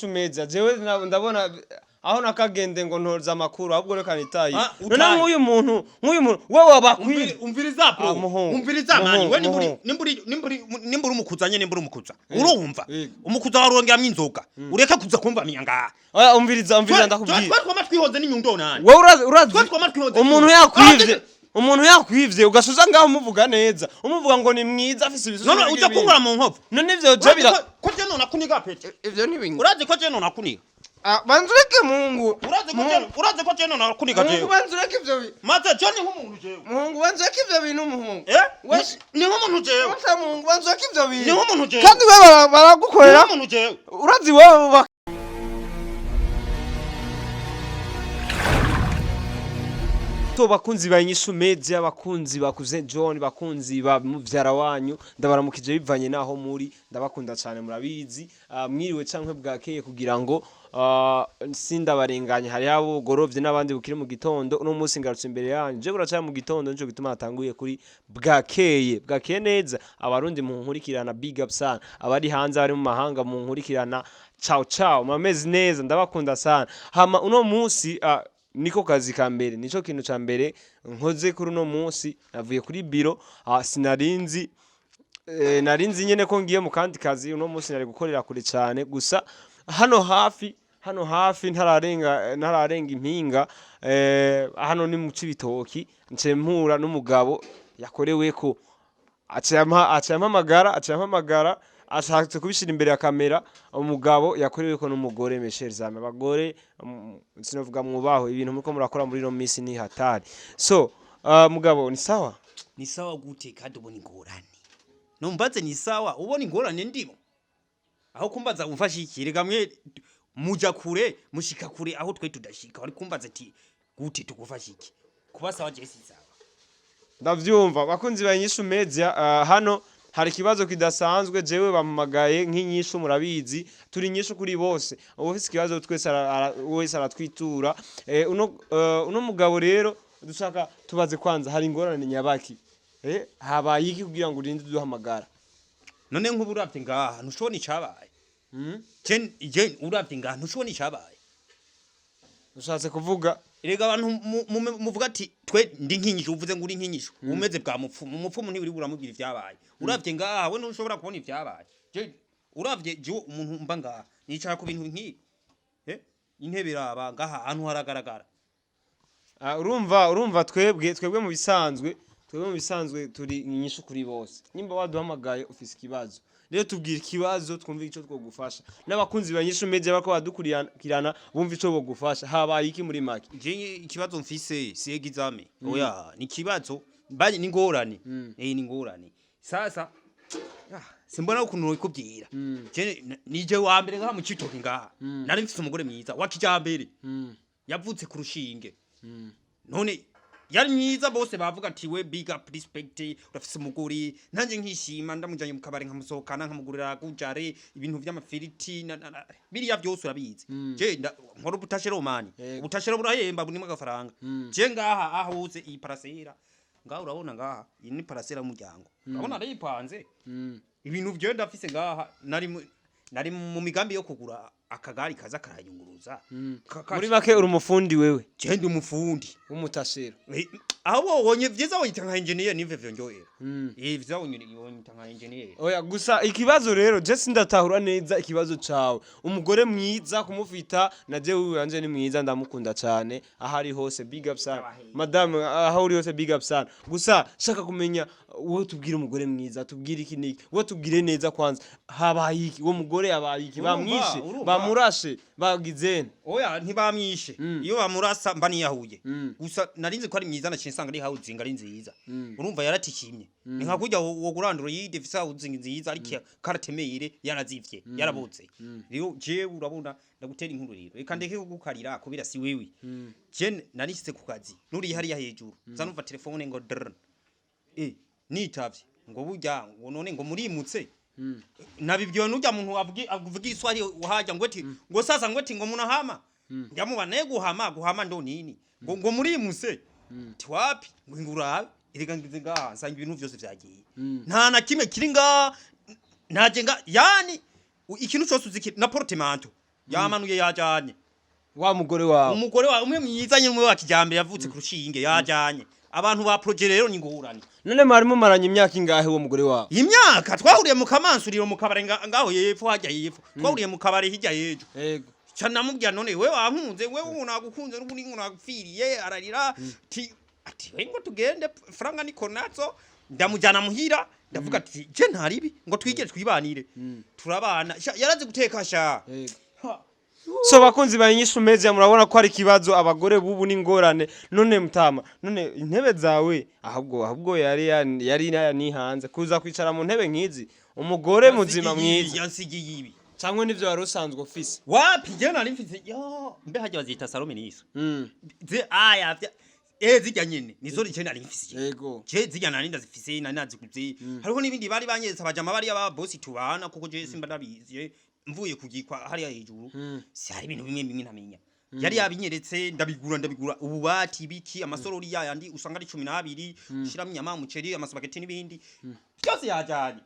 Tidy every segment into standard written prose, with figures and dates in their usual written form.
Shumeza jewe ndabona aho nakagende ngo ntoza amakuru, ahubwo reka nitaye. Ah, none utaye. Nk'uyu muntu wewe wabakwiriye. Umviriza bro. Ah, muhungu. Umviriza mani. Muhungu, We nimburi muhungu. nimburi umukuza nyene, nimburi umukuza, urumva? Yego. Umukuza warongeramwo inzoga, ureke kuza kumva ngaha. Oya, umviriza, umviriza, ndakubwira. Twe twama twihoze n'inyundo nani. Wewe urazi Twe twama twihoze umuntu n'inyundo. yakwivye, Ah, umuntu yakwivye ugasuza ngaho umuvuga neza, umuvuga ngo ni mwiza, afise ibisubizo. None uja kunkura mu nkovu? None ivyo je Urazi bira ko je none akuniga pete. Ivyo ntibinga. Urazi ko je none akuniga? Ah, banza ureke muhungu. Urazi ko je none akuniga Muhungu, jewe? banza ureke ivyo Maze je ni nk'umuntu jewe. Muhungu, banza ureke ivyo bintu, muhungu. Eh? Ni Ni nk'umuntu jewe. Banza, muhungu, banza ureke ivyo bintu. Ni nk'umuntu jewe. Kandi we Ni baragukorera. nk'umuntu jewe. Urazi wewe To, bakunzi ba Inyishu Media, bakunzi bakuze John, bakunzi ba muvyara wanyu, ndabaramukije bivanye naho muri. Ndabakunda cyane, murabizi. Mwiriwe canke bwakeye, kugira ngo sindabarenganye, hari abo gorovye n'abandi bukiri mu gitondo. Uno munsi ngarutse imbere yanyu, je buracyari mu gitondo, nico gituma natanguye kuri bwakeye. Bwakeye neza Abarundi mu nkurikirana, big up sana. Abari hanze, abari mu mahanga mu nkurikirana, ciao ciao, mameze neza, ndabakunda sana. Hama uno munsi niko kazi ka mbere, nico kintu ca mbere nkoze kuri uno munsi. Navuye kuri biro, sinarinzi narinzi nyene ko ngiye mu kandi kazi. Uno munsi nari gukorera kure cyane, gusa hano hafi ntararenga impinga, hano ni mu Cibitoki, nce mpura n'umugabo yakoreweko, aciye ampamagara, ashatse kubishira imbere ya kamera. Umugabo yakoreweko n'umugore. Michel Zame, abagore sinovuga mwubaho, ibintu muriko murakora muri ino minsi ni hatari. So mugabo, ni sawa? Ni sawa gute kandi ubona ingorane? Numbaze ni sawa ubona ingorane ndimo? Aho kumbaza umfashe iki? Rega mwe muja kure, mushika kure aho twe tudashika. Wari kumbaza ati gute, tugufashe iki? Kuba sawa, je si sawa. Ndavyumva. Bakunzi ba Inyishu Media, hano hari ikibazo kidasanzwe. Jewe bampamagaye nk'inyishu, murabizi turi inyishu kuri bose. Ufise ikibazo twese wese aratwitura. Uno mugabo rero dushaka tubaze kwanza, hari ingorane nyabaki? Habaye iki kugira ngo urinde duhamagara? None nk'ubu uravye ngaha ntushobona icabaye? Je uravye ngaha ntushobona icabaye? Ushatse kuvuga? Erega abantu muvuga ati twe ndi nkinyishu, uvuze ngo uri nkinyishu, umeze bwa mupfumu. Umupfumu ntiwiri buramubwira ivyabaye. Uravye ngaha we ntushobora kubona ivyabaye. Je uravye, je umuntu mba ngaha nicara ku bintu nk'ibi, intebe iraba ngaha ahantu haragaragara. Ah, urumva twebwe mu bisanzwe turi inyishu kuri bose. Nimba waduhamagaye ufise ikibazo, rero tubwira ikibazo twumve ico twogufasha, n'abakunzi ba Inyishu Media bako badukurikirana bumva ico bogufasha. Habaye iki muri make? Je ikibazo mfise si examen, oya, ni ikibazo banye ni ngorane, ni ngorane. Sasa simbona ukuntu nokubwira. Je nije wa mbere ngaha mu Cibitoke ngaha nari mfise umugore mwiza wa kijambere, yavutse ku rushinge. None yari mwiza, bose bavuga ati we big up, respect, urafise umugore. Nanjye nkishima, ndamujanye mu kabari, nkamusohokana, nkamugurira gujare ibintu vy'amafiriti biriya byose urabizi. Je nkora ubutashero mani. Ubutashero burahemba, burimo agafaranga. Je ngaha ahuze iyi parasera ngaha, urabona ngaha iyi ni parasera y'umuryango, urabona arayipanze ibintu vyo ndafise ngaha. Nari mu migambi yo kugura akagari kaza karayunguruza. Muri make uri umufundi wewe? Je ndi umufundi. W'umutashero. Aho wonye vyiza wonyita nka engineer, nivyo vyonjohera. Vyiza wonyita nka engineer. Oya, gusa ikibazo rero je sindatahura neza ikibazo cawe. Umugore mwiza kumufita, na jewe wanje ni mwiza, ndamukunda cyane aho ari hose, big up sana madame, aho uri hose big up sana. Gusa shaka kumenya, wowe tubwire umugore mwiza, tubwire iki niki, wowe tubwire neza kwanza, habaye iki? Uwo mugore yabaye iki? Urumva, Bamwishe? urumva. Bamurashe? Bagizene? Oya, ntibamwishe. Iyo bamurasa mba niyahuye. Gusa narinzi ko ari mwiza, naciye nsanga ari housing ari nziza. Urumva yaratikimye, ni nka kurya wo kurandura yide ifise housing nziza, ariko karatemeyire yarazivye, yarabotse. Rero jewe urabona ndagutera inkuru, rero reka ndeke kugukarira kubera si wewe. Je narishitse ku kazi, nuri hariya hejuru, nza numva telefone ngo drr, nitavye ngo burya ngo none ngo murimutse. Nabibwiwe n'urya muntu avuga iswahili uhajya, ngo ati ngo sasa ngo ati ngo munahama. Ndamuba naye guhama, guhama ndo nini? Ngo murimuse tiwapi? Ngo ngurabe, erega ngize ngaha nsanga ibintu vyose vyagiye, nta na kimwe kiri ngaha. Naje nga yani ikintu cyose uziki na portemanteau. Yamanuye yajanye. Wa mugore wawe? Umugore wa umwe mwiza nyine, umwe wa kijambere yavutse ku rushinge yajanye. Abantu ba projet rero ni ngorane. None mwari mumaranye imyaka ingahe uwo mugore wawe? Imyaka twahuriye mu kamansuriro mu kabare ngaho yepfo hajya yepfo. Twahuriye mu kabare hirya y'ejo. Yego. Ca namubwira, none we wankunze, wewe ngo nagukunze n'ubundi ngo nagupfiriye. Ararira ti ati we ngo tugende franga niko nazo. Ndamujyana muhira, ndavuga ati je ntaribi ngo twige twibanire, turabana. Sha, yarazi guteka sha. Yego. Ha. So bakunzi ba Inyishu Media, murabona ko hari ikibazo, abagore bubu n'ingorane. None mutama, none intebe zawe ahubwo yari ni hanze kuza kwicara mu ntebe nk'izi, umugore muzima mwiza. Yansigiye ibi. Cyangwa nivyo wari usanzwe ufise? Wapi, je nari mfise yo mbe hajya bazita salon niso ze aya zijya nyene nizo je nari mfise. Je zijya nari ndazifise, nari naziguze. Hariho n'ibindi bari banyeretse abajama bariya ba bosi tubana, kuko je simba ndabizi, mvuye kugikwa hariya hejuru. Si hari ibintu bimwe bimwe ntamenya, yari yabinyeretse, ndabigura ndabigura, ububati biki, amasorori yayandi usanga ari 12, ushiramo inyama, umuceri, amasupageti n'ibindi byose yajanye.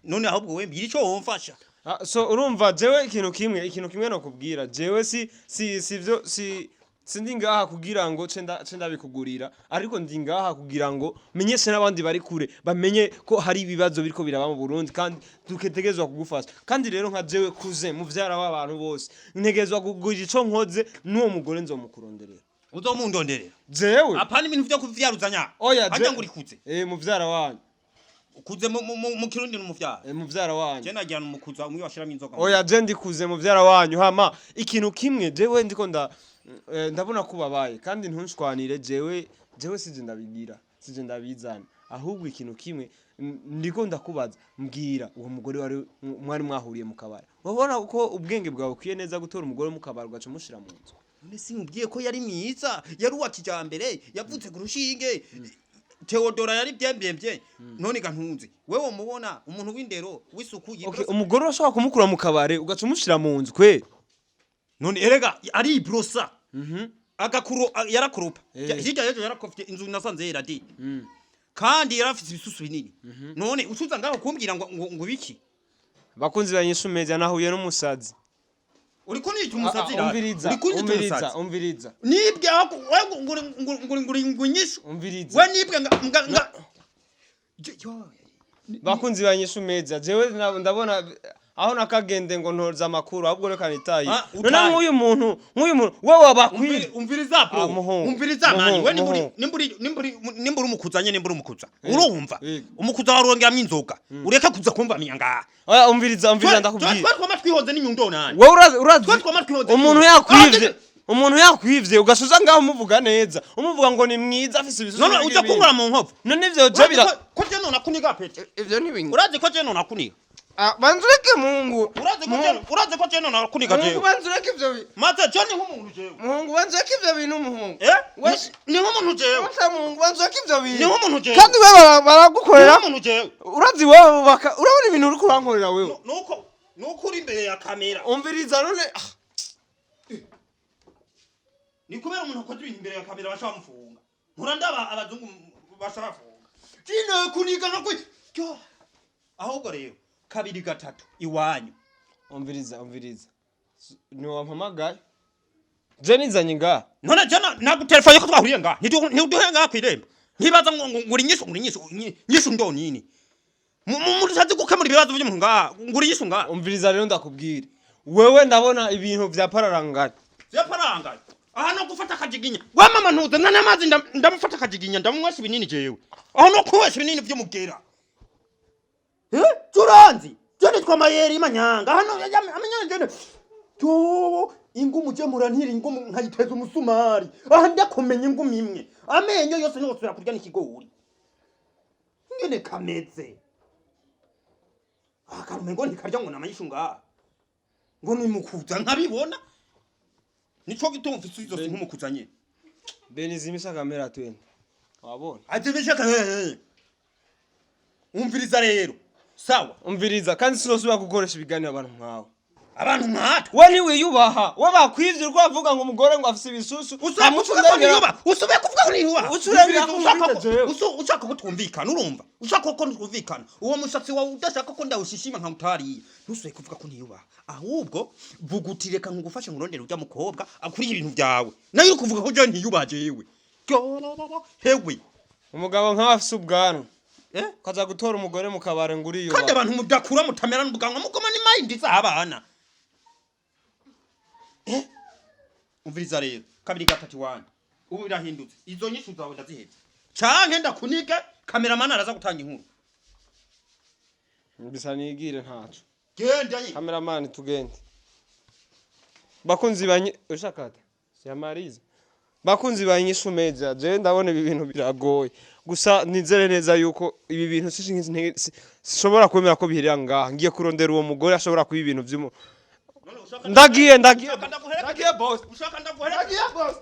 None ahubwo we mbwira ico womfasha. Ah, so urumva jewe ikintu kimwe nokubwira, jewe si sivyo, si sindi ngaha kugira ngo ce ndabikugurira, ariko ndi ngaha kugira ngo menyeshe n'abandi bari kure bamenye ko hari ibibazo biriko biraba mu Burundi kandi duketegezwa kugufasha. Kandi rero nka jewe kuze muvyara w'abantu bose, ntegezwa kugira ico nkoze n'uwo mugore nzomukuronderera. Uzomundonderera? Jewe. Apana ibintu vyo kuvyaruzanya. Oya. Harya ngo urikuze? Eh, muvyara wanyu. Ukuze mu Kirundi n'umuvyara? Eh, muvyara wanyu. Je nagira umukuza umwe washiramo inzoga. Oya, je ndikuze muvyara wanyu. Hama ikintu kimwe jewe ndiko ndabona ko babaye kandi ntunshwanire, jewe sije ndabigira, sije ndabizana. Ahubwo ikintu kimwe ndiko ndakubaza, mbwira, uwo mugore wari mwari mwahuriye mu kabari, wabona ko ubwenge bwawe ukwiye neza gutora umugore mu kabari ugaca umushira mu nzu? None sinkubwiye ko yari mwiza, yari uwa kijambere, yavutse ku rushinge, Theodora yari byembyembye. None ga ntunze wewe mubona umuntu w'indero w'isuku. Okay, umugore urashobora kumukura mu kabare ugaca umushira mu nzu kwe? None erega aribrosa agakuro yarakoropa. Hirya y'ejo yarakofye inzu nasanze yera di, kandi yarafise ibisusu binini. None ucuza ngaho kumbwira ngo biki? Bakunzi ba Inyishu Media, nahuye n'umusazi. Uriko nita umusazi? Ah, ah, umviriza. Uriko unyita Umviriza. umusazi? Umviriza. Nibwe aho ngo ngo inyishu. Umviriza. We nibwe nga Bakunzi ba Inyishu Media, jewe ndabona aho nakagende ngo ntoza amakuru, ahubwo reka nitaye. Ah, none utaye. Nk'uyu muntu wowe wabakwiriye. Umviriza bro. Ah, muhungu. Umviriza mani. Muhungu, We nimburi muhungu. nimburi umukuza nyene, nimburi umukuza, urumva? Yego. Umukuza warongeramwo inzoga, ureka kuza kumva miya ngaha. Oya, umviriza, umviriza, ndakubwira. Twa twama twihonze n'inyundo nani. Wowe urazi Twe twama twihonze umuntu n'inyundo. yakwivye, Ah, umuntu yakwivye ugasuza ngaho umuvuga neza, umuvuga ngo ni mwiza, afise ibisusu. None uja kunkora mu nkovu? None ivyo je bira Urazi ko je none akuniga pete? Ivyo ntibinga. Urazi ko je none akuniga? Ah, banza ureke muhungu. Urazi ko je urazi ko je none akuniga Muhungu, jewe? banza ureke ivyo Maze je ni nk'umuntu jewe. Muhungu, banza ureke ivyo bintu muhungu. Eh. Ni Ni nk'umuntu jewe. Wese muhungu, banza ureke ivyo bintu. Ni nk'umuntu jewe. Kandi we Ni baragukorera. nk'umuntu jewe. Urazi wowe urabona ibintu uriko urankorera wewe. Nuko uri imbere ya kamera. Umviriza none, ah. Ni kubera umuntu akoze ibintu imbere ya kamera bashaka bamufunga. Mpora ndaba abazungu bashaka bafunga jino kuniga nka kwe. Yo. Ahubwo rero kabiri gatatu iwanyu. Umviriza, umviriza, niwampamagaye je nizanye ngaha. None je nagutelefone ko twahuriye ngaha, ntiduhe ngaha kw'irembo, ntibaza ngo nguri inyishu, nguri inyishu, nyishu ndo nini mutazi gukemura ibibazo by'umuntu ngaha, nguri inyishu ngaha. Umviriza rero ndakubwira, wewe ndabona ibintu vya pararangana. Vyaparangaye aha no gufata akajiginya wa mama ntuze nta n'amazi ndamufata akajiginya, ndamumwesha ibinini jewe aho no kunywesha ibinini vy'umugera. Eh, turanzi je nitwa Mayeri manyanga hano amanyanga jene to ingumu je murantira ingumu nkayiteza umusumari aha ndakumenya ingumu imwe amenyo yose ntiwosubira kurya n'ikigori ngene kameze akarume ngo ntikarya ngo namayishu ngaha ngo nimukuza nkabibona. Nico gituma mfise izo nk'umukuza nyene. Benizimisha kamera twende, wabona. Azimisha kamera. Umviriza rero, sawa? Umviriza, kandi sinozosubira gukoresha ibiganiro abantu nkawe. Abantu nkatwe. We ntiwiyubaha, we bakwivye, uriko uravuga ngo umugore ngo afise ibisusu. Usubiye kuvuga ko niyubaha, usubiye kuvuga ko niyubaha. Usubiye kuvuga Ushaka ko ko- jewe. Ushaka ko twumvikana, urumva ushaka ko twumvikana, uwo mushatsi wawe udashaka ko ndawushishima nkawutariye, ntusubiye kuvuga ko niyubaha. Ahubwo vuga uti reka nkugufashe nkurondere urya mukobwa akuriye ibintu byawe, nayo uri kuvuga ko jewe ntiyubaha jewe. Ryorororo, hewe. Umugabo nkawe afise ubwanwa Eh? ukaza gutora umugore mu kabare ngo Kandi uriyubaha. abantu mudakura mutamera n'ubwanwa mugoma ni mind z'abana. Eh, umviriza rero, kabiri gatatu wani, ubu birahindutse. Izo nyishu zawe ndazihebye canke ndakunike, kameramani araza gutanga inkuru. Bisa nigire ntaco. Genda nye. Kameramani, tugende. Bakunzi banyi ushakata siyamariza, bakunzi ba Inyishu Media, je ndabona ibi bintu biragoye, gusa nizere neza yuko ibi bintu sishobora kwemera ko bihirira ngaha. Ngiye kurondera uwo mugore ashobora kuba ibintu vy'umu. Ndagiye, ndagiye. Ushaka ndaguhereke? Ndagiye, boss. Ushaka ndaguhereke? Ndagiye, boss.